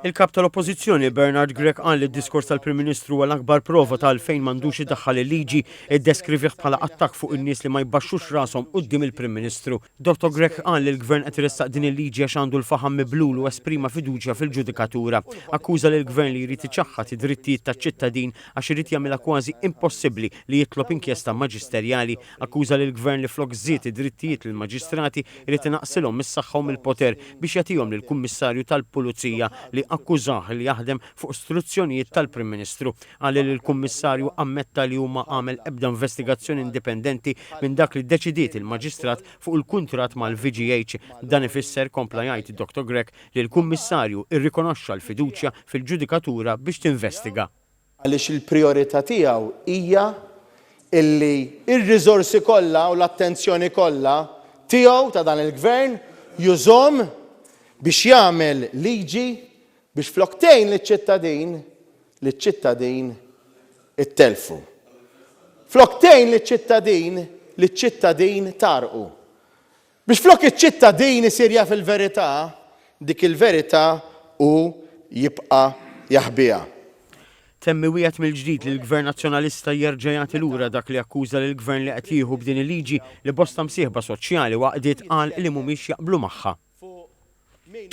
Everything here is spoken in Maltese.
Il-Kap tal-Oppożizzjoni Bernard Grech qal li d-diskors tal-Prim Ministru huwa l-akbar prova ta' għalfejn m'għandux idaħħal il-liġi. Iddeskrivih bħala attakk fuq in-nies li ma jbaxxux rashom quddiem il-Prim Ministru. Dottor Grech qal li l-Gvern qed iressaq din il-liġi għax għandu l-faħam miblul u esprima fiduċja fil-ġudikatura. Akkuża lill-Gvern li jrid iċaħħad id-drittijiet taċ-ċittadin għax irid jagħmilha kważi impossibbli li jitlob inkjesta maġisterjali. Akkuża lill-Gvern li flok żied id-drittijiet lill-maġistrati irid inaqqsilhom mis-saħħa u mill-poter biex jagħtihom lill-Kummissarju tal-Pulizija li akkużah li jaħdem fuq struzzjonijiet tal-Prim Ministru. Qal li l-Kummissarju ammetta li hu ma għamel ebda investigazzjoni indipendenti minn dak li ddeċidiet il-Maġistrat fuq il-kuntratt mal-VGH. Dan ifisser, kompla jgħid Dottor Grech, li l-Kummissarju rrikonoxxa l-fiduċja fil-ġudikatura biex tinvestiga. Għaliex il-prijorità tiegħu hija illi r-riżorsi kollha u l-attenzjoni kollha tiegħu ta' dan il-Gvern jużhom biex jagħmel liġi biex flok tgħin liċ-ċittadin, liċ-ċittadin ittellfu. Flok tgħin liċ-ċittadin, liċ-ċittadin tgħarrqu. Biex flok iċ-ċittadin isir jaf il-verità, dik il-verità hu jibqa' jaħbiha. Temm iwiegħed mill-ġdid li l-Gvern Nazzjonalista jerġa' jagħti lura dak li akkuża lill-Gvern li qed jieħu b'din il-liġi li bosta msieħba soċjali u għaqdiet qal li mhumiex jaqblu magħha.